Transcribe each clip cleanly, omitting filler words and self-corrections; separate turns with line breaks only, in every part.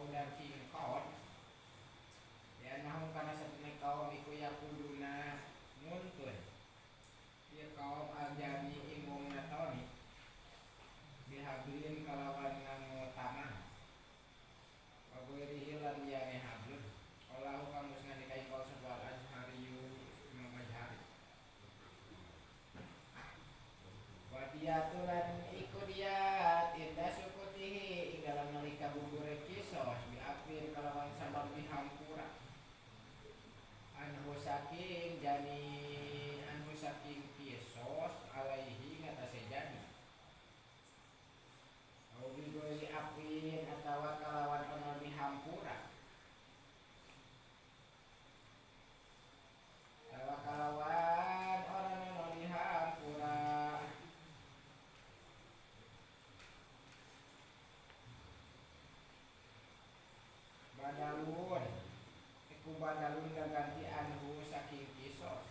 kaudan ing kaon ya nahum kana satune kaum iku yakuduna nuntun ieu kaum aljani ing wong natoni bihablin kalawan nganggo tangan wa ghairihi lan liyane hablun Allahu kang wis ngandika ing kaul sapa al-Azhariyu Imam Azhari wa diyatu lan iku diyat inda sukutihi ing dalam nalika gugure kisos bi afin kalawan sabab dihampura anhu saking jani anhu saking kisos alaihi ngatasé jani au bi ghairi afin atawa kalawan ono dihampura atawa kalawan ora ono dihampura badalun iku badalun ganti anhu saking kisos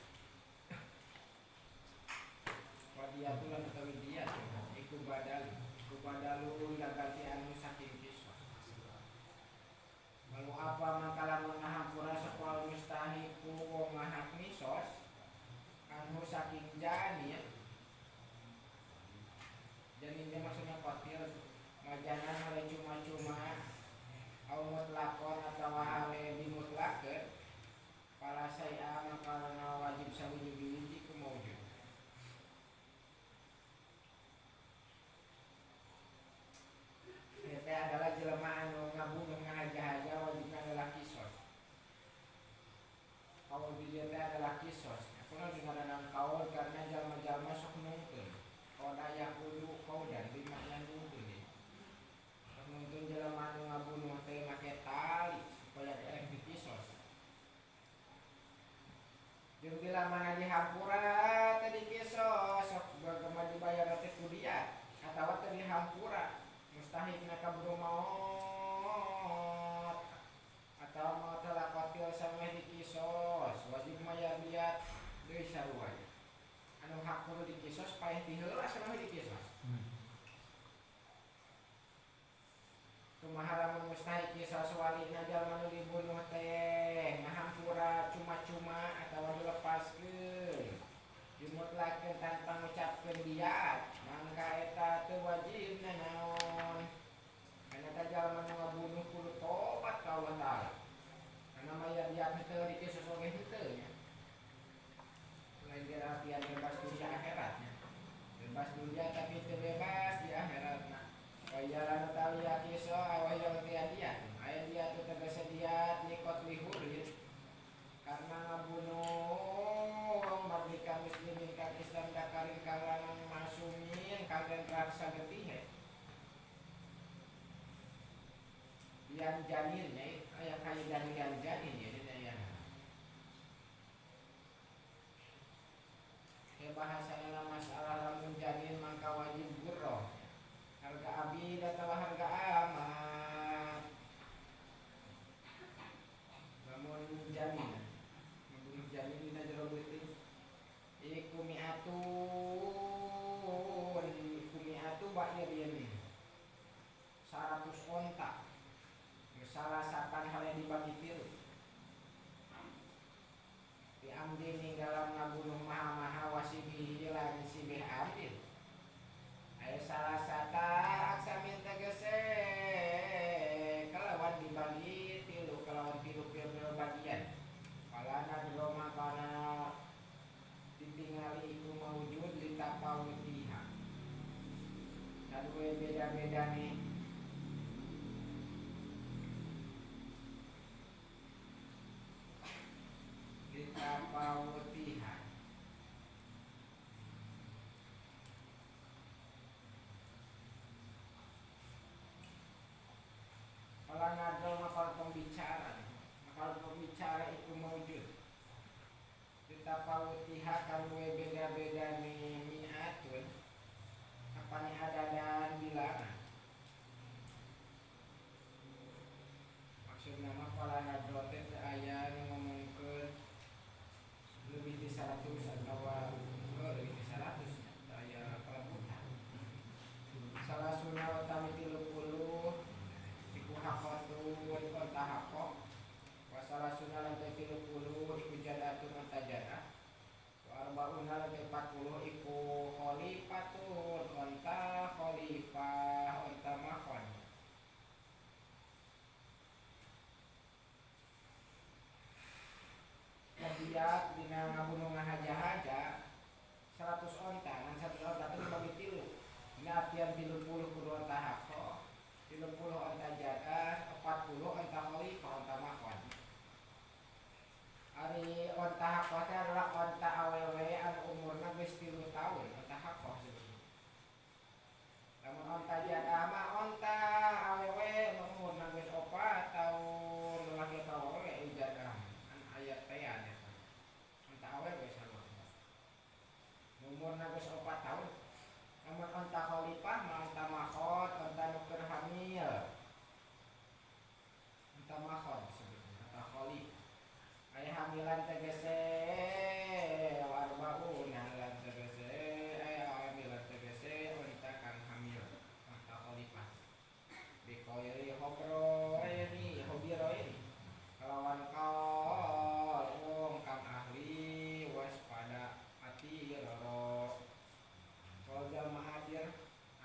wadiyatu lan utawi diyat iku badal iku badalun ganti anhu saking kisos lalu apa mangkalan mengahampura sapa mustahiku wong ngahak misos anhu saking jani ya jani maksudnya kotil majanan hale cuma-cuma au mutlaqon atawa hale dimutlakeun pala saya maka wajib sawiji-wiji ku maujud eta adalah jelema anu ngabunuh ngahaja-haja wajibna adalah kisos. Kaul di dieu teh adalah kisos. Kunaon dingaranna kaul karena jalma-jalma sok nungtun. Qada yaqulu qaudan bimakna nungtun ya. Nuntun jelema anu ngabunuh teh make tali supaya erek dikisos. Jeung bila mana dihampura teh dikisos sok bagema dibayar teh ku diat atawa teh dihampura mustahikna kaburu maot atawa maot telah qatil sameh dikisos wajib mayar diat deui sarua anu hak kudu dikisos paeh ti heula sameh dikisos. Kumaha lamun mustahik kisos walina jalma nu dibunuh teh ngahampura cuma-cuma atawa dilepaskeun dimutlakeun tanpa ngucapkeun diat mangka eta teu wajib nanaon karena eta jalma nu ngabunuh kudu tobat ka Allah Taala karena mayar diat henteu dikisos oge henteu nya lain diartian bebas dunia akhiratnya bebas dunia tapi teu bebas di akhiratna. Wajalan utawi kiso awaya tian aya dia tu tegese diat nikot lihurin karena ngabunuh wong merdeka muslimin kang Islam dakarin kang lanang masumin kang den raksa getihe yang janin nya aya kaya yang janin ya dina ya ke bahasana masalah lamun janin mangka wajib gurroh harga abid atau harga amat lamun janin membunuh janin dina jero beuteung iku mi'atun iku mi'atu ba'irin 100 onta salah satan hal yang dibagi tilu di amdin ing dalam ngabunuh maha-maha wasibihi lan sibih amdin aya salah sata aksamin tegese kalawan dibagi tilu kalawan tilu pira-pira bagian kalana droma kana ditingali iku maujud litapawutiha kaduwe beda-bedane litapawutiha kalau ngadol makal pembicara itu mawujud ditapawutiha kaluwe beda-beda nih mi'atun apa nih ada dan bilangan 30 kudu onta haqqah, 30 onta jadah, 40 onta khalifah, onta makhod. Ari onta haqqah teh adalah onta awewe anu umurna geus 3 tahun, onta haqqah sebutna. Lamun onta jadah mah onta awewe anu umurna geus 4 tahun, lalaki atawa awewe jadah an aya teh eta. Onta awewe sarua. Umurna geus 4 tahun. Lamun onta khalifah mah onta makhod, onta nu keur hamil. Onta makhod sebutna, onta khalifah. Aya hamilan tegese warbauna lan tegese aya hamilan tegese onta kang hamil, onta khalifah. Bikoiri hobroini hobiroini kalawan kaol wong kang ahli waspada ati loro. Kol jamaah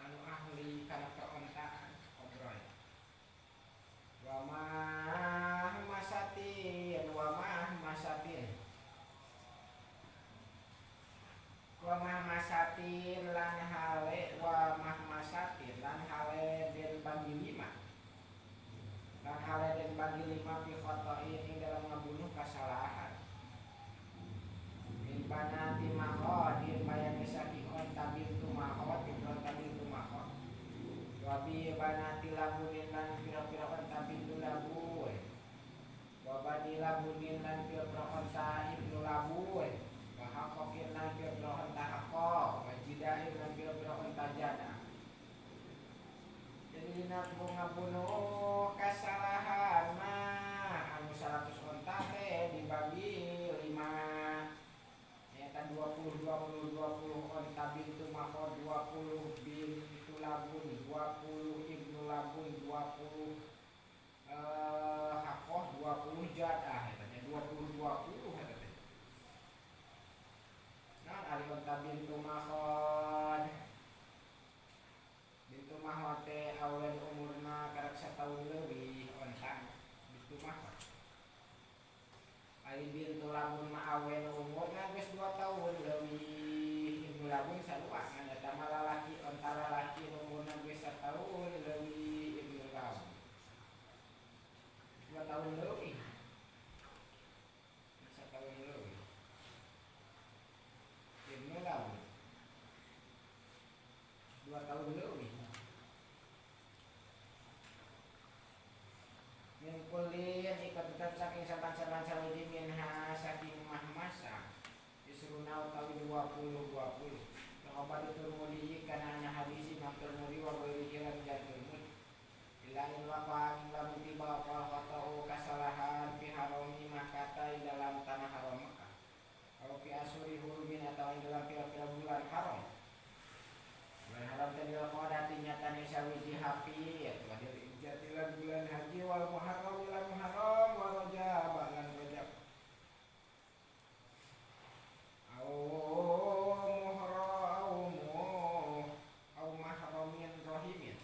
anu ahli kana perontaan hobroin. Wa masatin wa masatin wa masatin lan hale wa masatin lan hale den bagi lima lan hale den bagi lima fi khotoin ing dalam ngabunuh kasalahan min banati mahodin bayani saking onta bintu mahod onta bintu mahod wa bi banati labunin lan pira-pira onta bintu labun wa bani labunin lan pira-pira onta ibnu labun wa haqqin lan pira-pira onta haqqo wa jidain lan pira-pira onta jada. Jadi dina ngabunuh kasalahan mah anu 100 onta teh dibagi 5 nyaeta 20 20 20 onta bintu mahod, 20 bintu labun, 20 ibnu labun, 20 haqqoh, 20 jadah eta nya 20 20 eta teh. Nah, ari onta bintu mahod. Bintu mahod teh awen umurna karek sataun leuwih onta bintu mahod. Ari bintu labun mah awen umurna geus 2 tahun leuwih, ibnu labun sarua ngan eta mah lalaki onta lalaki umurna geus 1 tahun leuwih ibnu labun. 2 tahun leuwih. 1 tahun leuwih. Ibnu labun. 2 tahun leuwih. Min kulin ikut tetap saking saban-saban sawiji minha saking mahmasa isruna utawi 20 20. Laqad Tirmidzi kana ana hadis Imam Tirmidzi wa ghairihi lan Tirmidzi. Ilain waqan lamun tiba apa kasalahan fi harami Makkah dalam tanah haram Makkah. Atau fi asuri hurumin atau dalam pira-pira bulan haram. Bulan haram tadi qadati nyatane sawiji hafid wa jatilan bulan haji wal muharram lan muharram wa rajab lan rajab. Au muhram au mahramin rahimin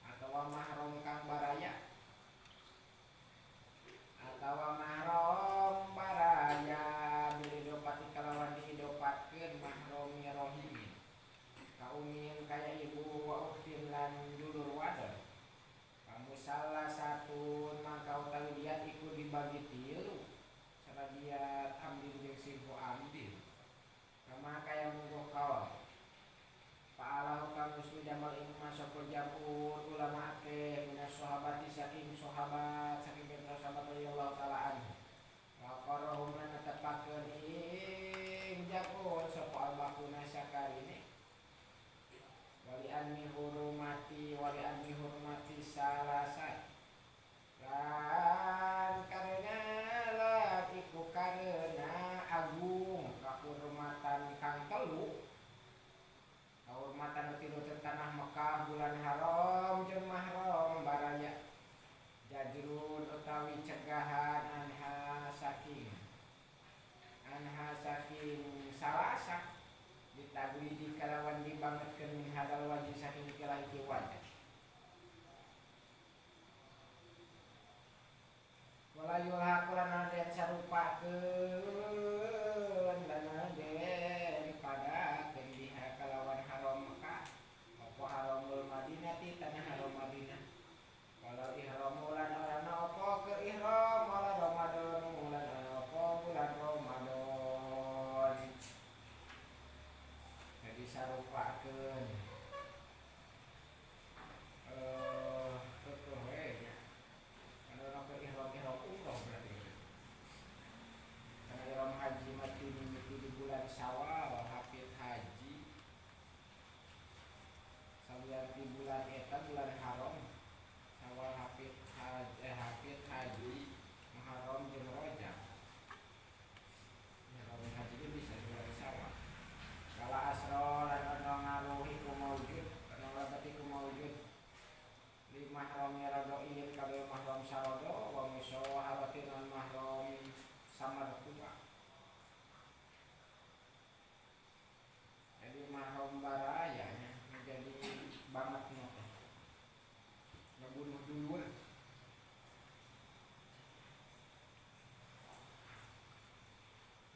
atau mahram kang baraya atau mahram baraya bilidopati kalawan dihidopatkeun mahrami rahimin kaumin kaya ibu wa ukhtin lan dulur wadon. Salah satu mangka utawi diat iku dibagi tilu saradiat ambil jeung sibu ambil kama kaya mungguh kaol fa'alahu kang geus damel ing sapa jamur ulama akeh minas sahabati saking sahabat saking pira sahabat radhiyallahu taala anhu wa qarahum lan netepakeun ing jamur sapa al-baquna sakarine wali anmi hurumati wali anmi hurumati salasai lan karena lan iku karena agung kahurmatan kang telu kahurmatan tilu tanah Mekah bulan haram jeung mahram baraya jajrun utawi cegahan anha saking salasa ditagwidi kalawan dibangetkeun min hadal wajhi saking kala iki wajah wala yulhaqu lan den sarupakeun lan den padakeun biha kalawan haram Mekah apa haram bulan di bulan eta bulan haram Sawal hafid haji Muharram jeung Rajab. Muharram haji itu bisa bulan Sawal. Kala asro lan ono ngaruh iku maujud, ono lebet iku maujud li mahrami radoin kabeh mahram sarodo wa musawaharatin lan mahram samartua. Jadi mahram baraya menjadi banget teh. Ngebunuh dulur.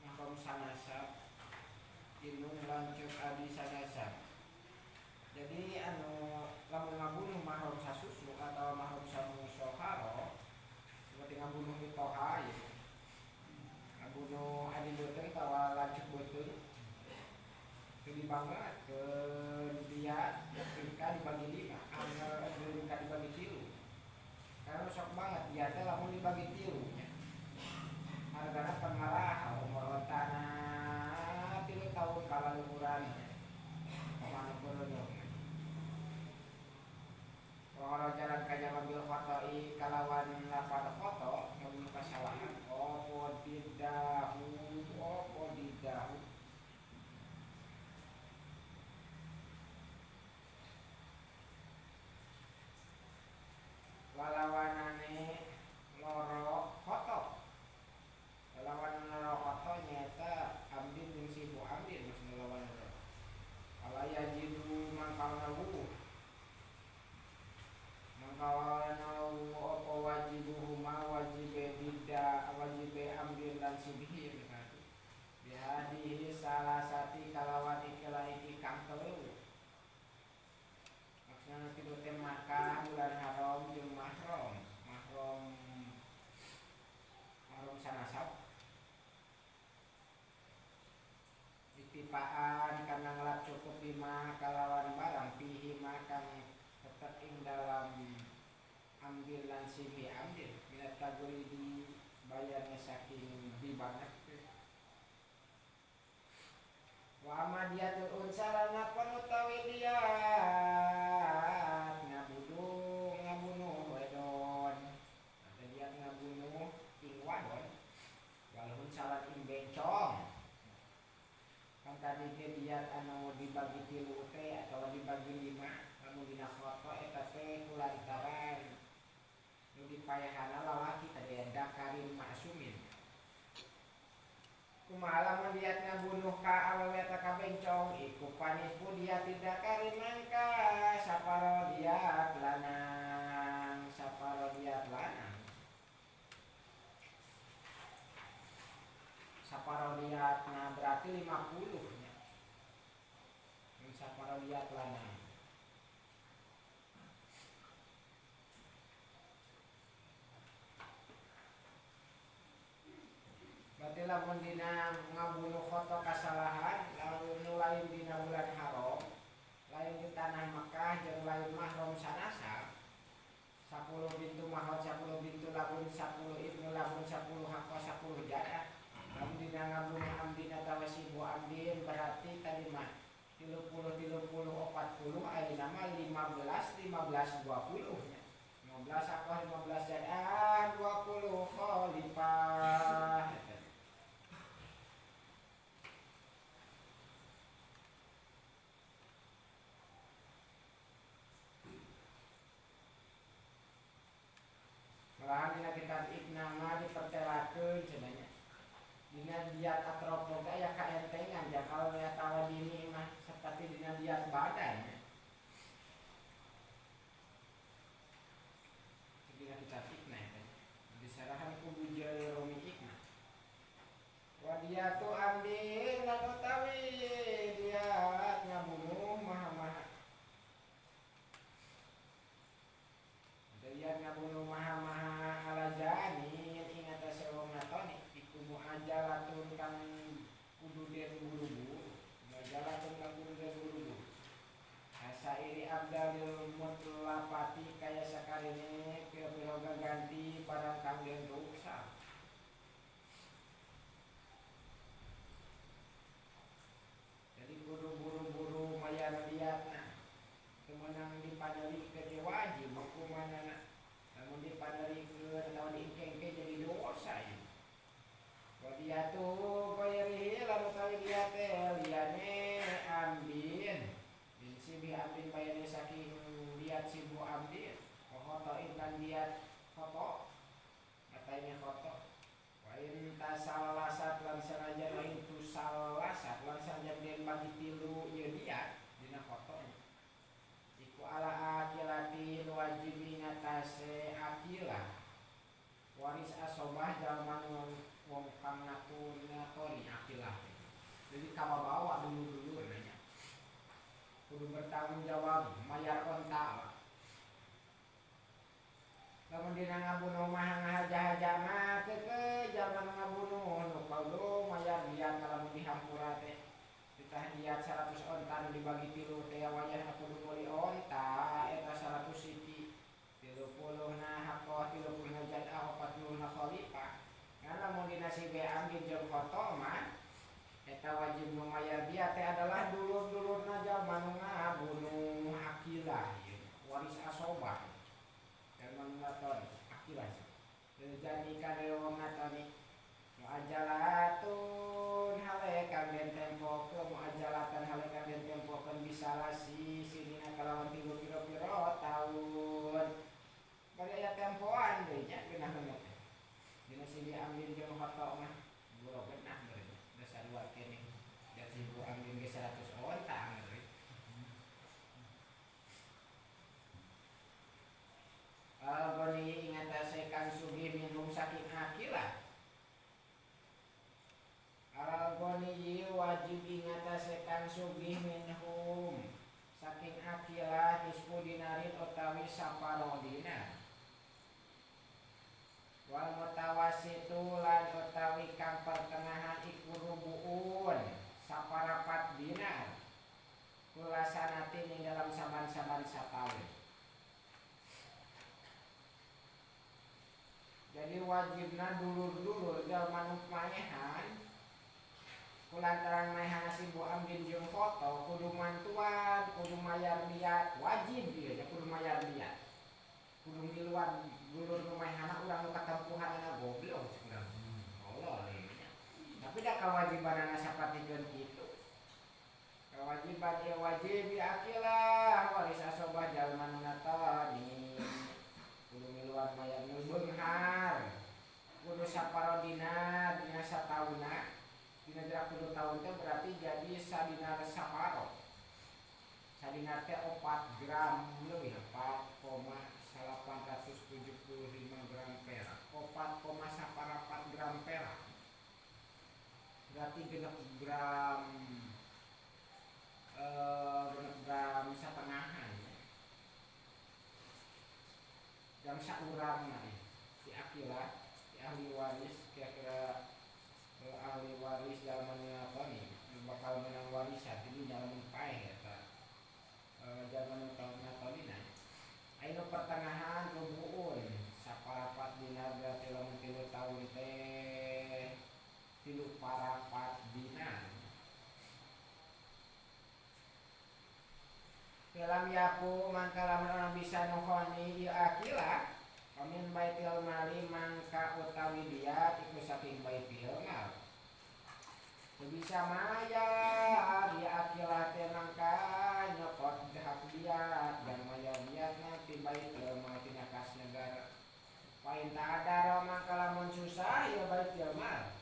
Mahram sanasab indung lanceuk adi sanasab. Jadi anu lamun ngabunuh mahram sasusu atau mahram samusoharo seperti ngabunuh mitoha ya. Ngabunuh adi beuteung atawa lanceuk beuteung gede banget ke dia ketika dibagi 5 anggar ketika dibagi 3 karena sok banget dia teh lamun dibagi 3 nya hargana pengarah umur tanah 3 tahun kalaluhuran pamana kurono Wahara jalan kajaba bil khata'i kalawan lapar khoto ngabunuh kasalahan opo didahu opo didahu walawanane loro khoto lawan loro khoto nyata amdin jeung sibu amdin maksudna lawan loro ala yajidu mangkalna wuh mangkalna apa wajibuhuma wajibe bida wajibe amdin lan sibihi bihadihi salasati kalawan ikilah iki kang telu. Maksudna tilu teh Makkah bulan haram jeung mahram mahram mahram sanasab ditipaan kana ngelap cukup lima kalawan barang pihi makan tetep ing dalam ambil lan sibi ambil minat taguri di bayarnya saking dibanget. Wa amadiyatul unsa lan napon utawi diat ngabunuh ngabunuh wedon atau diat ngabunuh ing wadon walhun salat ing bencong. Kan tadi ge diat anu dibagi 3 teh atawa dibagi 5 lamun dina khoto eta teh kulantaran nu dipayahana lalaki tadi ada karim maksumin. Kumaha lamun diat ngabunuh ka awewe eta ka bencong iku panispu dia tidak karim mangka saparo diat lanang saparo diat lanang saparo diat nah berarti 50 nya mun saparo diat lanang. Berarti lamun dina ngabunuh khoto kasalahan lalu nu lain dina bulan haram lain di tanah Mekah jeung lain mahram sanasa 10 bintu mahot 10 bintu labun 10 ibnu labun 10 hakko 10 jadah. Lamun dina ngabunuh amdin atawa sibu amdin berarti tadi mah 30 30 40 ayeuna mah 15 15 20 nya. 15 hakko 15 jadah 20 khalifah. Malahan dina kitab Ibnama dipertelakeun cenah. Dina diat atropo teh aya kaentengan jakal atawa dini mah seperti dina diat badan. Dina kitab Ibna eta. Disarahan ku Bujai Romi Ikna. Wa diatu amdin lan utawi diat ngabunuh maha-maha. Diat ngabunuh maha-maha ala janin ing atase wong natoni iku muajalatun kang kudu den buru-buru muajalatun kang kudu den buru-buru asairi abdalil mutlapati kaya sakarine pira-pira gaganti barang kang den ruksa. Jadi kudu buru-buru mayar diatna temenang diatu ghairihi lan utawi dia teh liyane amdin bin sibi amdin bayane saking diat sibu amdin wa khotoin lan diat khoto kata ini khoto wa in tasallasat lan sanajan wa in tusallasat lan sanajan den bagi tilu ieu diat dina khoto iku ala akilatin wajib ngatasé akilah waris asobah jalma wong kang ngatur-ngatori akilah. Jadi kababawa dulur-dulur nanya. Kudu bertanggung jawab mayar onta. Lamun dina ngabunuh mah ngahaja-haja mah keukeuh jalma nu ngabunuh nu kudu mayar diat lamun dihampura teh. Ditah diat 100 onta nu dibagi tilu teh wayahna kudu meuli onta eta 100 siki. 30 na haqqah 30 na jad'ah 40 na khalifah. Ngan lamun dina si be ambil jeung khoto mah eta wajib nu mayar dia teh adalah dulur-dulurna jalma nu ngabunuh akilah waris asobah. Jalma nu ngaton akilah. Jadi kana wong ngatoni muajalatun hale kang den tempokeun muajalatan hale kang den tempokeun bisalasi sinina kalawan tilu pira-pira taun. Bari aya tempoan deui nya geunahna teh. Dina si diambil jeung khoto mah boro genah deui nya. Da sarua keneh. Da si ambil ge 100 onta angeur. Al-Ghani ingatase kang sugih minum saking akilah. Al-Ghani wajib ingatase kang sugih minhum saking akilah nisfu dinarin utawi saparo dinar. Wal mutawasitu lan utawi kang pertengahan iku rubuun saparapat dinar kula sanatin ing dalam saban-saban sataun. Jadi wajibna dulur-dulur jalma nu maehan kulantaran maehan si bu amdin jeung foto kudu mantuan kudu mayar diat wajib ieu nya kudu mayar diat kudu miluan dulur nu maehana urang nu katempuhanana goblok cek urang. Allah nya. Tapi da kawajibanana sapertikeun kitu. Kewajiban ieu wajib di akilah waris asobah jalma nu natoni. Kudu miluan mayar nu beunghar. Kudu saparo dinar dina sataunna. Dina jarak 7 tahun teh berarti jadi sadinar saparo. Sadinar teh 4 gram lebih 4,875 gram perak. 4,4 gram perak. Berarti genep gram genep gram satengahan. Jam saurang nah di akilah, di ahli waris kira-kira ahli waris jalmana apa nih bakal menang warisan jadi jalma paeh eta jalma nu nah anu pertengahan rubuun saparapat dinar berarti lamun 3 tahun teh 3/4 dinar. Dalam yapu mangka lamun orang bisa nuhoni ieu akilah pamin baitil mali mangka utawi diat iku saking baitil mal. Teu bisa mayar dia akilah teh mangka nyokot hak diat dan mayar diatna ti baitil mal tina kas negara. Pain ta'adara mangka lamun susah ieu baitil mal.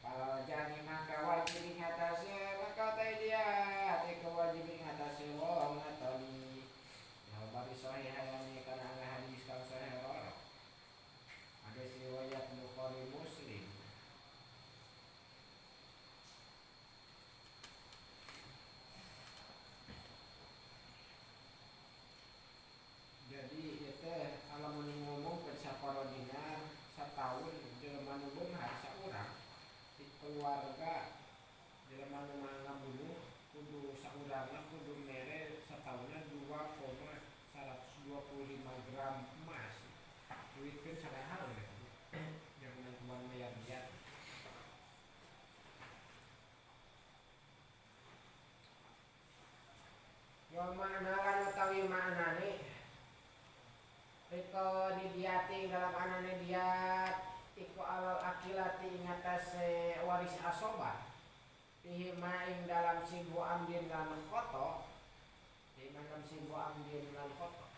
Kalau jani mangka wajib ing atase mangka teh diat iku wajib ing atase wong ngatoni. Ya bari sahihayani kana hadis kang sahih loro. Hadis riwayat Bukhari Muslim. Jadi ieu teh lamun ngomongkeun saparo dinar sataun jelema nu beunghar saurang di keluarga jelema nu ngabunuh kudu saurangna kudu mere sataunna 2,125 gram emas. Duitkeun sabaraha we yang menentukan mayar diat. Wa makna lan utawi maknane riko didiati dalam anane diat iku alal akilati ing atase waris asobah fihima ing dalam sibu amdin lan khoto fihima dalam sibu amdin lan khoto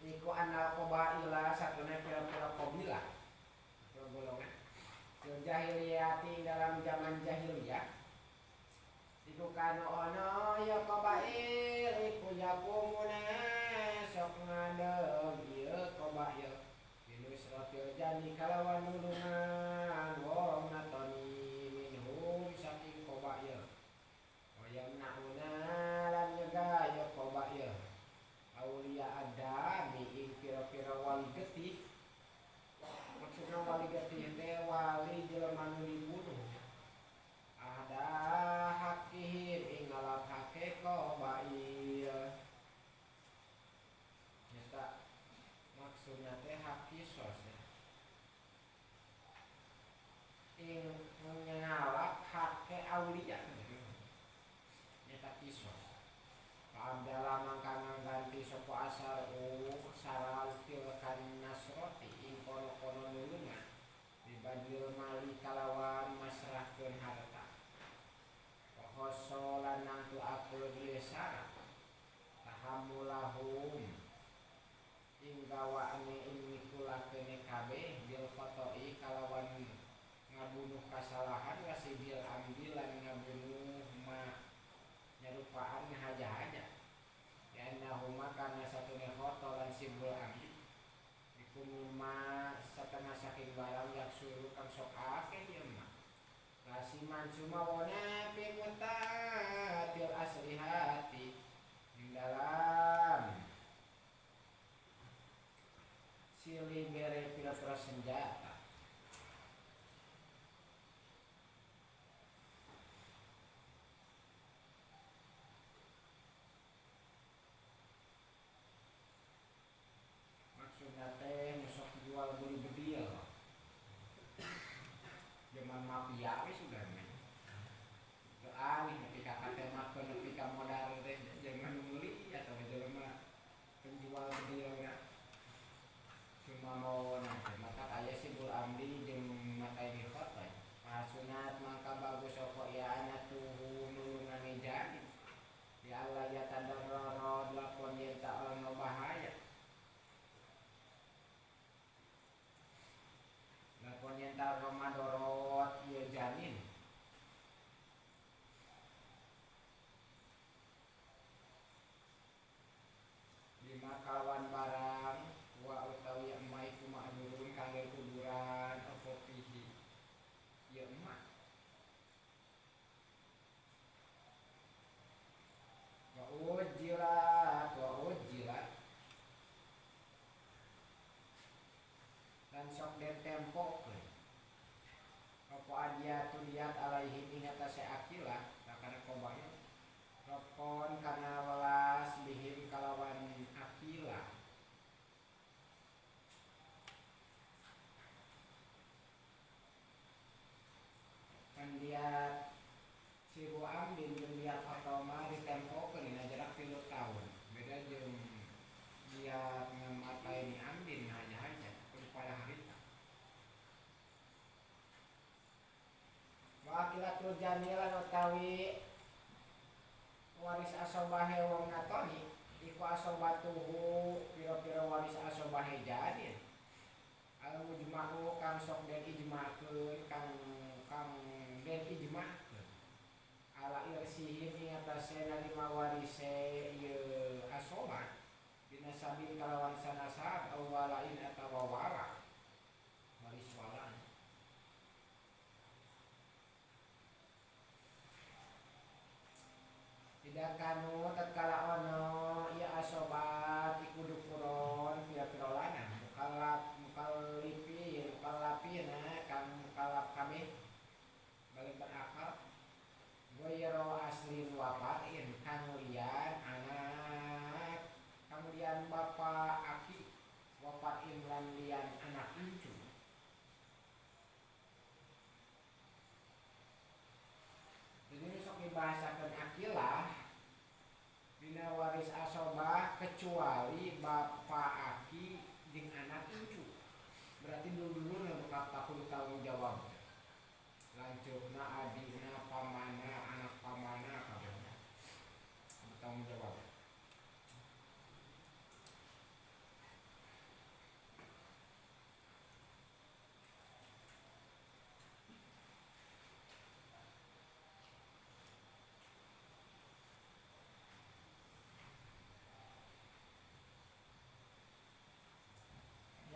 iku anal qabaila satune pira-pira qabilah golongan fil jahiliyati dalam zaman jahiliyah iku kanu ono ya qabail iku yakumuna sok ngadeg ieu qabail binusratil jani kalawan nulungan wong natoni minhum saking qabail wayamnauna lan nyegah ya qabail aulia adami ing pira-pira wali getih. Maksudna wali getih teh wali jelema nu dibunuh ada hakihim ing ngalap hake qabail nyata maksudna teh hak kisos ya. Ing ngalap hake aulia nyata kisos. Abdallah mangka ngganti sapa asaru saral tilkan nasroti ing kono-kono nulungan dibadil mali kalawan masrahkeun harta wa lan nangtuakeun ieu syarat tahammulahum ing gawaane ing mikulakene kabeh bil khoto'i kalawan ngabunuh kasalahan wasibil amdi lan ngabunuh ma nyarupaan haja-haja ya annahuma kana satune khoto lan sibul amdi iku mimma satengah saking barang yak suruh kang sok akeh ieu mah lasiman sumawona fi mutatil aslihati ing dalam silih bere pira-pira senjata. Maksudna teh nu sok jual beli bedil zaman mafia we sudah mah teu aneh nepi ka katemakeun nepi ka modal teh zaman meuli atau jelema penjual bedilna cuma mau nanti maka aya sibul amri jeung mata ini khotoy pasunat mangka bagus sapa ya anatuhu nulungane jadi ya Allah ya tadarrara lakon yen ta ono bahaya lakon yen ta madorot ieu janin lima kawan barang wa utawi emma iku ma'durun kangge kuburan apa pihi ieu emma wa ujilat dan sok den tempokeun apa adiyatu diat alaihim ing atase akilah kana kobail rokon kana welas bihim kalawan akilah diat sibu amdin jeung diat otoma ditempokeun dina jarak 3 tahun beda jeung diat ngamataini amdin haja-haja kudu pada harita wa akilatul jamilan utawi waris asobahe wong natoni iku asobatuhu pira-pira waris asobahe janin al mujma'u kang sok den ijma'keun kang den ijma'keun ala irsihim ing atase nalima warise ieu asobat binasabin kalawan sanasab aw walain atawa wala waris walaan tidak kanu tatkala ono ieu asobat iku dukuron pira-pira lanang mukallaf mukallifin mukallafina kang mukallaf kabeh balik berakal goyro aslin wafain kang lian anak kang lian bapak aki wafain lan dulur-dulur nu kudu tanggung jawab. Lanceukna, adina, pamana, anak pamana kabehna tanggung jawab.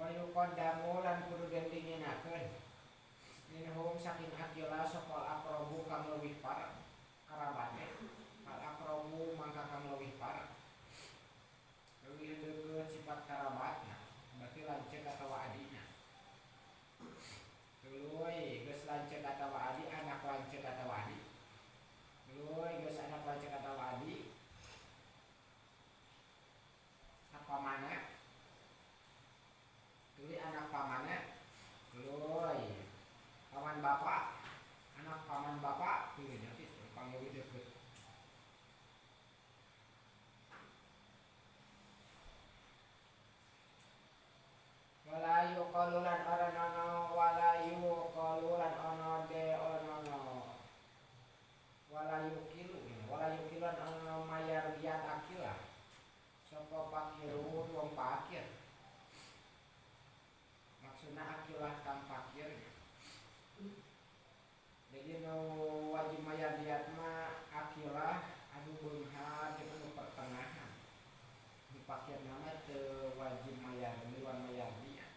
Wa yuqaddamu lan kudu den dinginakeun minhum saking akila sapa aqrabu kang leuwih parek karabate al aqrabu mangka kang leuwih parek leuwih deukeut sifat karabatna berarti lanceuk atawa adina tuluy geus lanceuk atawa adi anak lanceuk atawa adi tuluy geus anak lanceuk atawa adi apa mana tuluy anak pamana tuluy paman bapak anak paman bapak tuluy nya kitu pangleuwih deukeut. Wala yuqalu lan ora ono wala yuqalu lan ono de ono wala yuqilu lan ono mayar diat akilah sapa pakirun wong pakir maksudna akilah kang pakir. Jadi nu wajib mayar diat mah akilah anu beunghar jeung anu pertengahan. Nu pakirna mah teu wajib mayar miluan mayar diat.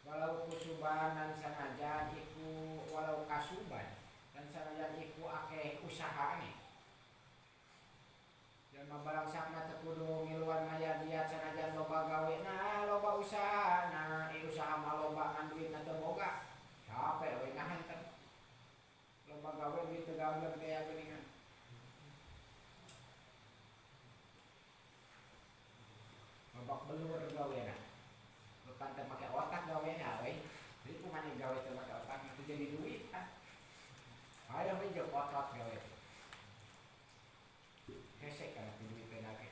Walau kusuban dan sanajan iku walau kasuban dan sanajan iku akeh usahane. Jalma balangsakna teu kudu ngiluan mayar diat sanajan loba gawena loba usahana, usaha mah loba ngan duitna teu boga. Capek we nahan teh. Loba gawe duit teu gambleng teh ya geuningan. Babak belur gawena. Bukan teu make otak gawena we. Jadi kumaha gawe teu make otak itu jadi duit ah. Ayo we jeung otot gawe. Hese kana duit teh nage.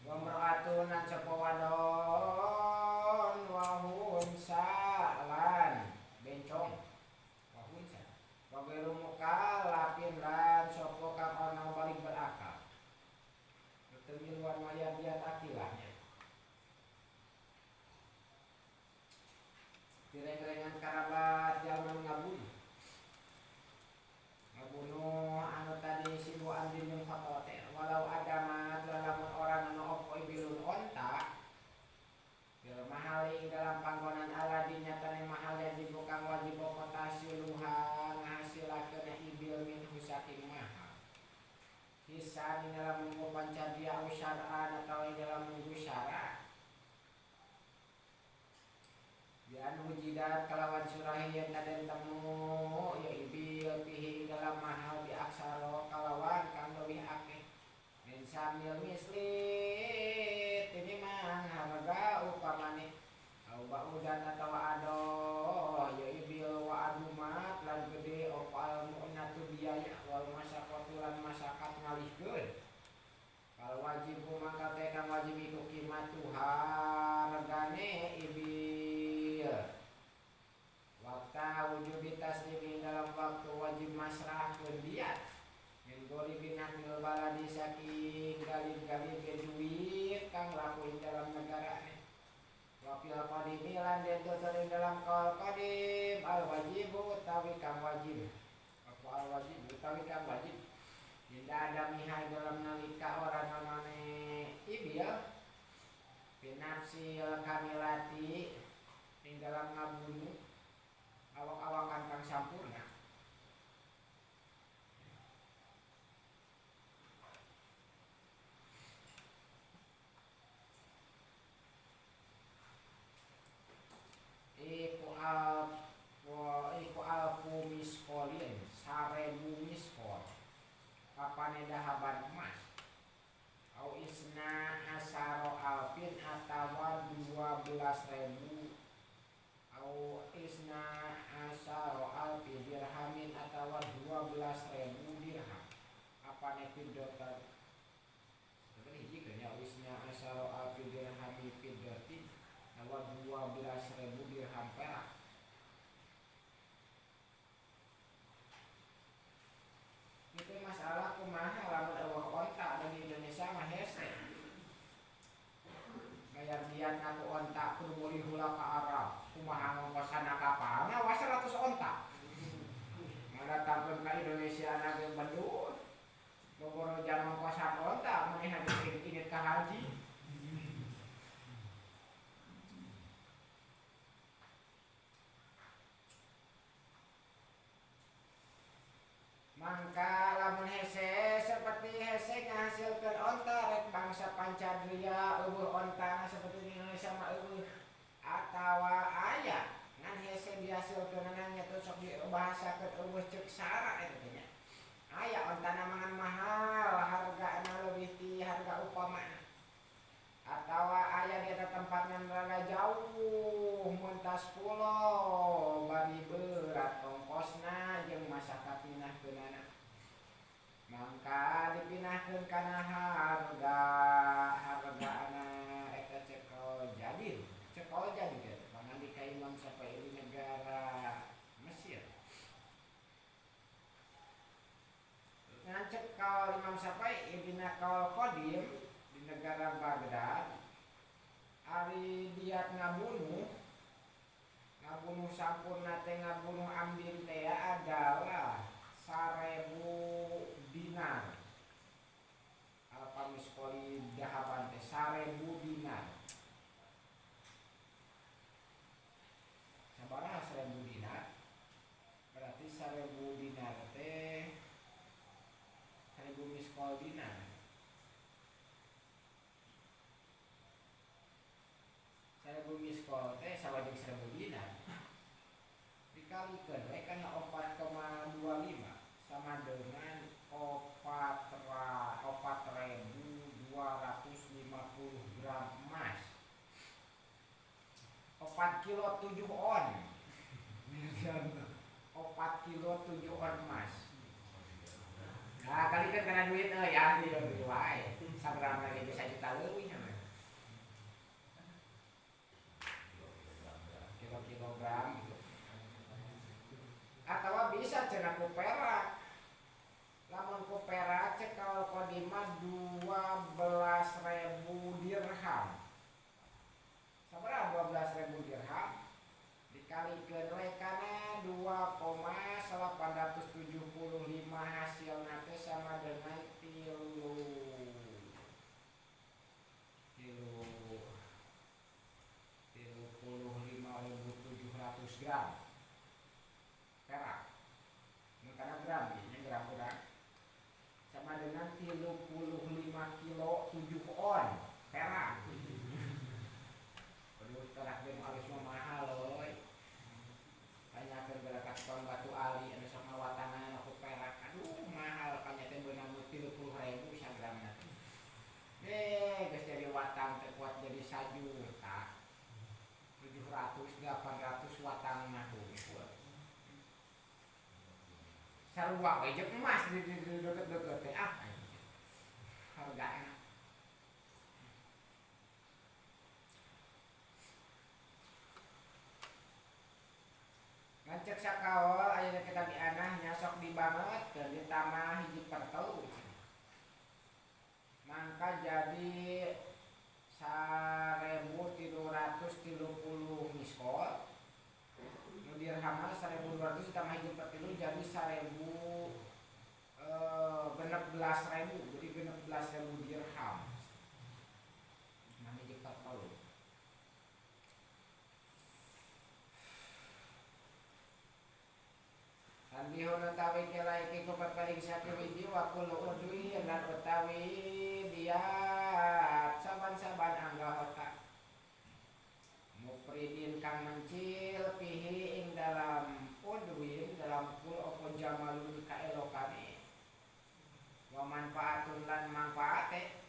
Wa mar'atun lan sapa wadon wa hum salan bencong wa hum sa wa ghairu mukallafin lan sapa kang ana balik berakal teu miluan mayar diat akilahnya direng-rengan karabat jalma ngabunuh ngabunuh anu tadi sibu amdin jeung khoto teh walau adamat lamun orang anu opo ibilun onta bil mahali dalam panggonan aladi nyatane mahal wajib kang wajib apa tasiluha ngahasilakeun ibil minhu saking mahal hisan ing dalam munggu pancadia usyar'an atau ing dalam munggu syara bian hujidat kalawan surahi yang taden temu ya ibil pihi dalam mahal di aksaro kalawan kang leuwih akeh min samil misli tinimbang harga upamane au baudan atawa adoh ya ibil wa adumat lan gede opal mu'natu biaya wal masaqatu lan masakat ngalihkeun kal wajib mangka teh kang wajib iku qimatuha regane ibil waktu wujubi taslimi dalam waktu wajib masrahkeun diat min goribi nahdil baladi saking galib-galib duit kang laku ing dalam negara wafil qadimi lan den tutur ing dalam qaul qadim al wajibu utawi kang wajib apa al wajib utawi kang wajib inda ada mihai dalam nalika ora nonone ibil binafsil kamilati ing dalam ngabunuh awak-awakan kang sampurna iku alfu miskolin 1000 miskol kapane dahaban emas au isna asaro alfin atawa 12.000 au isna asaro alfi dirhamin atawa 12.000 dirham apane fiddotan tapi hiji kan ya isna asaro alfi dirhami fiddotin Atawa 12.000 dirham perak. Itu masalah kumaha lamun eueuh onta di Indonesia mah hese. Bayar diat ngaku onta kudu meuli heula ka Arab. Kumaha ngongkosana kapalna wa 100 onta. Ngadatangkeun ka Indonesia na ge bedul. Bogor jam ngongkosan onta maneh haji init ka haji. Mangka lamun hese seperti hese ngahasilkeun onta rek bangsa Pancadria eueuh ontana seperti di Indonesia mah eueuh atawa aya ngan hese dihasilkeunana nya teu sok dibahasakeun eueuh ceuk sara eta teh nya. Aya ontana mangan mahal hargana leuwih ti harga upama. Atawa aya di eta tempat ngan rada jauh mentas pulau bari berat ongkosna jeung masyarakat pinahkeunana. Mangka dipinahkeun kana hargana eta cekol jadi teh pangandika Imam Syafi'i di negara Mesir. Ngan cekol Imam Syafi'i dina kaul qadim di negara Baghdad ari diat ngabunuh sampurna teh ngabunuh amdin teh adalah 1.000 dinar. Alfa miskoli dahaban teh 1.000 dinar. Sabaraha 1.000 dinar? Berarti 1.000 dinar teh 1.000 miskol dinar. 1.000 miskol teh sama jeung 1.000 dinar. Dikalikeun we kana 4,25 sama dengan 4.250 gram emas. 4 kilo 7 on. 4 kilo 7 on emas. Nah, kali kan karena duit euy ya di wae. Sagram lagi bisa juta leuwih mah. Kilo-kilogram gitu. Atau bisa cenah ku perak. Lamun ku perak cek kalau kodima 12.000 dirham. Sabaraha 12.000 dirham? Dikalikeun we kana 2,875 hasilna teh sama dengan tilu 35.700 gram perak. Ini karena gram, ini gram kurang. Sama dengan 35 kilo 7 on perak. Aduh, perak ge alus mah mahal euy. Tanyakeun berakat tukang batu ali anu sok ngawatangan aku perak. Aduh, mahal kanya teh beunang 30.000 sagramna. Geus jadi watang teh kuat jadi sajuta. 700 800 watang mah hungkul. Sarua we jeung emas di deket-deket teh ah. Hargana. Ngancek sakaol ayeuna kita dianah nya sok dibangetkeun ditambah hiji pertelu. Mangka jadi 1.330 miskol. Nu dirhamna 1.200 ditambah hiji pertelu jadi 1.016.000, jadi 16.000 dirham. Nah hiji pertelu. Tanbihun utawi kelaiki ku perpaling sakiwiji wa kullu udwi lan utawi diat saban-saban anggota mufridin kang mencil pihi ing dalam udwin dalam kul opo jamalun kaelokane wa manfaatun lan manfaate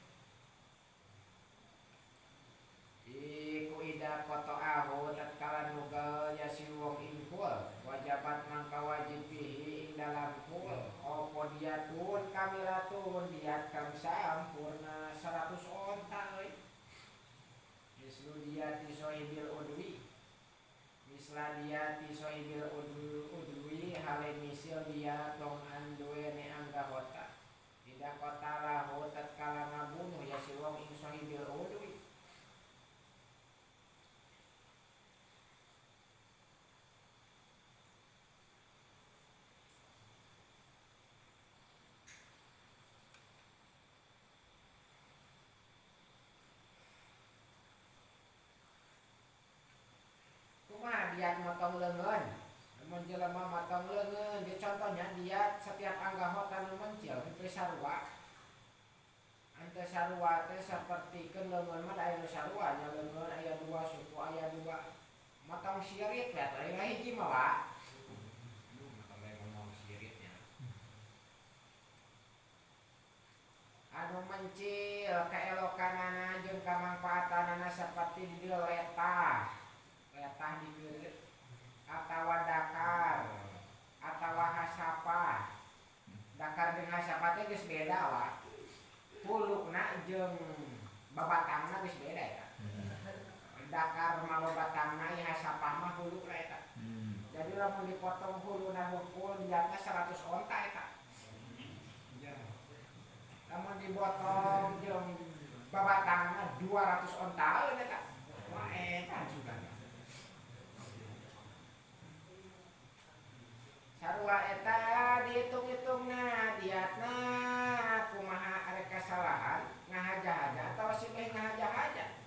iku ida qata'ahu tatkala nugal ya si wong ing kul wajabat mangka wajib pihi ing dalam kul opo diatun kamilatun diat kang sampurna 100 onta euy. Geus Mislu diyati sohibil udwi misla diyati sohibil udwi hale misil dia tong anduene anggahota tidak kotalahu tatkala ngabunuh ya si wong ing sohibil udwi. Kumaha diat motong leungeun, mun jelema motong leungeun, dia contohnya diat setiap anggahota nu mencil henteu sarua. Henteu sarua teh sapertikeun leungeun mah aya nu sarua nya leungeun aya dua suku aya dua. Motong sirit we atuh aya hiji mah wa. Aduh motong we ngomong sirit nya. Anu mencil kaelokanana jeung kamangfaatanana saperti di dieu letah. Letah dikeureup atawa dakar atawa hasapah. Dakar jeung hasapah teh geus beda wa. Pulukna jeung babatangna geus beda eta. Dakar mah babatangna ieu hasapah mah hulukna eta. Jadi lamun dipotong huluna hungkul diatna 100 onta eta. Lamun dipotong jeung babatangna 200 onta eta. Wah eta juga. Sarua eta dihitung-hitungna diatna kumaha arek kasalahan ngahaja-haja atawa si meh ngahaja-haja.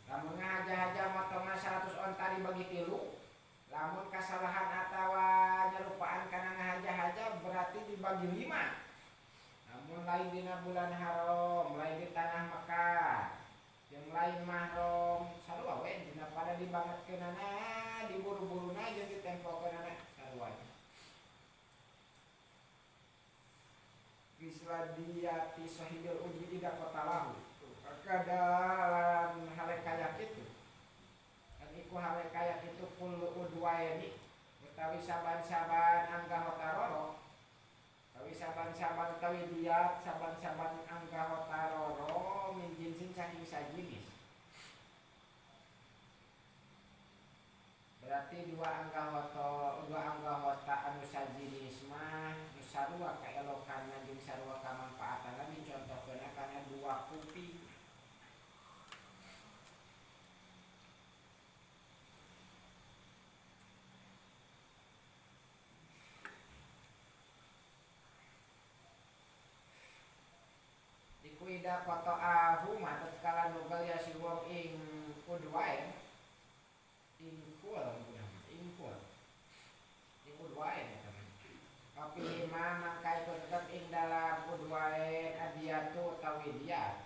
Lamun ngahaja-haja motongna 100 onta dibagi 3, lamun kasalahan atawa nyerupaan kana ngahaja-haja berarti dibagi 5. Lamun lain dina bulan haram, lain di tanah Mekah, jeung lain mahram, sarua we dina pada dibangetkeunana, diburu-buruna jeung ditempokeunana sarua. Isladiyati sahibil udwi ida kotalahu kadalan hale kaya kitu dan iku hale kaya kitu kullu udwaini utawi saban-saban anggahota roro utawi saban-saban utawi diat saban-saban anggahota roro min jinsin saking sajinis. Berarti dua anggahota anu sajinis mah nu sarua kaelokanna jeung sarua kamangfaatanna dicontohkeunna kana dua kuping. Iku ida qata'ahu mah tatkala nugel ya si wong ing udwain ingkul ingkul udwain eta mah. Tapi mah mangka iku tetep ing dalam udwain adiyatu utawi diat.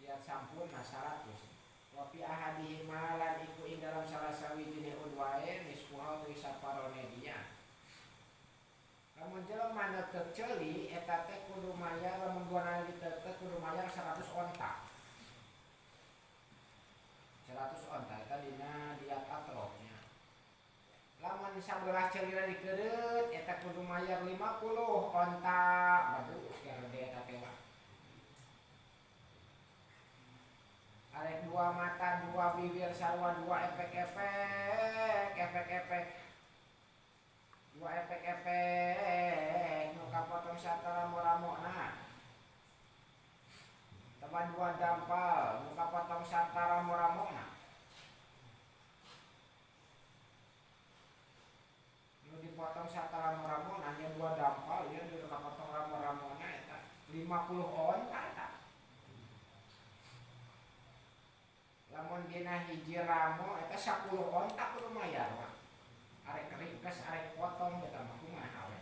Diat sampurna 100. Wa fi ahadihima lan iku ing dalam salah sawijine udwain nisfuha utawi saparone diat. Lamun jelema neuteuk ceuli eta teh kudu mayar lamun duanana diteuteup kudu mayar 100 onta. 100 onta eta dina diat atrofnya. Lamun sabelah ceulina dikeureut eta kudu mayar 50 onta. Waduh, gede eta teh mah. Arek dua mata, dua bibir sarua dua efek-efek, efek-efek. Dua efek-efek nu kapotong satara ramo-ramona. Teman dua dampal nu kapotong satara ramo-ramona. Nu dipotong satara ramo-ramona nya dua dampal ya nu kapotong ramo-ramona eta 50 onta eta. Lamun dina hiji ramo eta 10 onta kudu mayar mah. Arek ringkes arek potong eta mah kumaha we.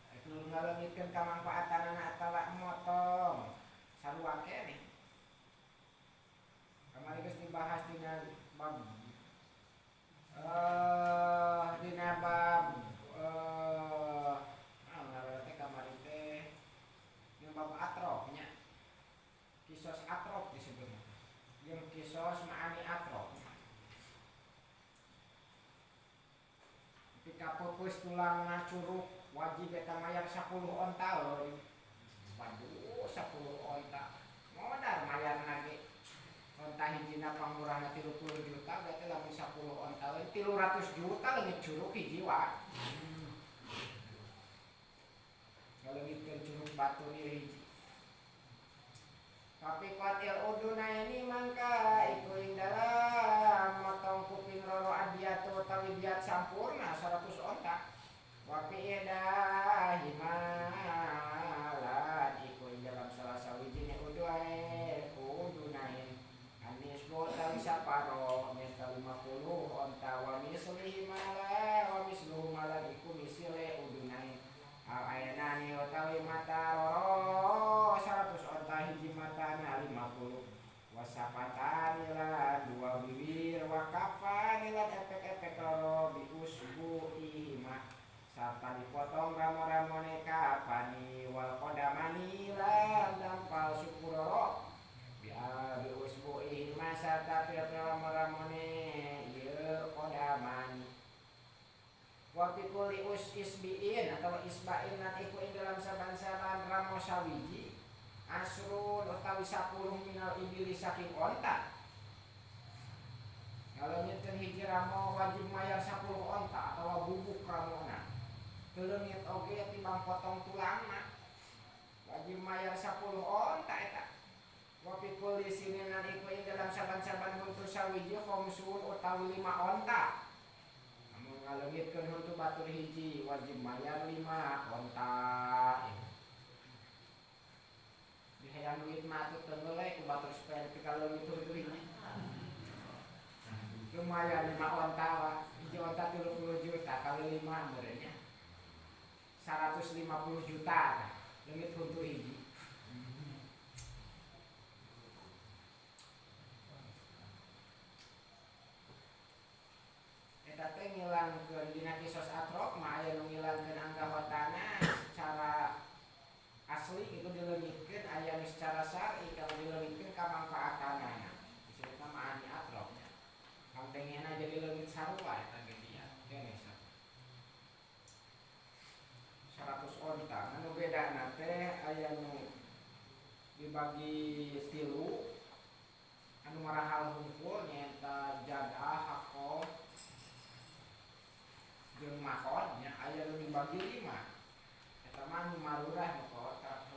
Arek nu ngaleungitkeun kamangfaatanana atawa motong sarua keneh. Kamari geus dibahas dina bab dina bab ngaranna teh kamari teh dina bab atrof nya. Kisos atrof disebutna. Jeung kisos maani atrof. Ketika pupus tulangna curug wajib eta mayar 10 onta euy. Waduh 10 onta. Modar mayarna ge onta hijina pangmurahna 30 juta berarti lamun 10 onta we 300 juta leungit curug hiji wa. Ngaleungitkeun curug batur ieu hiji. Tapi qatil uduna ini mangka iku ing dalam motong kuping loro adiyatu utawi diat sampurna 100 onta. Wa fi idahimalan iku ing dalam salah sawijine uduae udunain anis utawi saparo nyata 50 onta wa mislihi mala wa misluhu malan iku misile udunain al ayanani utawi mata loro 100 onta hiji matana 50 wasapatani lan dua bibir wakafani lan epek-epek loro biusbuihima sarta dipotong ramo-ramone kafani wal qadamani lan dampal suku loro biusbuihima sarta pira-pira ramo-ramone ieu qadamani wa fi kulli isbiin atau isba'in lan iku ing dalam saban-saban ramo sawiji asrun utawi 10 minal ibili saking onta. Kalau nyieun hiji ramo wajib mayar 10 onta atawa bubuk ramona. Teu leungit oge timbang potong tulangna. Wajib mayar 10 onta eta. Wa fi kulli sinin lan iku ing dalam saban-saban huntu sawiji khamsun utawi 5 onta. Lamun ngaleungitkeun huntu batur hiji wajib mayar 5 onta. Hayang duit mah atuh teu we ku batur supaya pikaleungit huntu hiji. Lumayan 5 onta wa. Hiji onta 30 juta kali 5 meureun nya. 150 juta leungit huntu hiji. Eta teh ngilangkeun dina kisos atrok mah aya nu ngilangkeun anggahotana secara asli itu dileungitkeun aya nu secara syar'i kalau dileungitkeun kamangfaatanana disebutna ma'ani atrok nya. Pangdengena jadi leungit sarua eta ge dia kene 100 onta anu bedana teh aya nu dibagi tilu anu marahal hungkul nyaeta jad'ah haqqo jeung makhod nya aya nu dibagi 5 eta mah nu marurah nu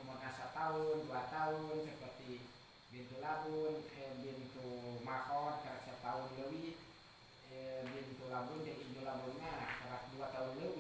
umurna satahun 2 tahun seperti bintu labun bintu makhod karek satahun leuwih bintu labun jeung ibnu labun mah karek 2 tahun leuwih.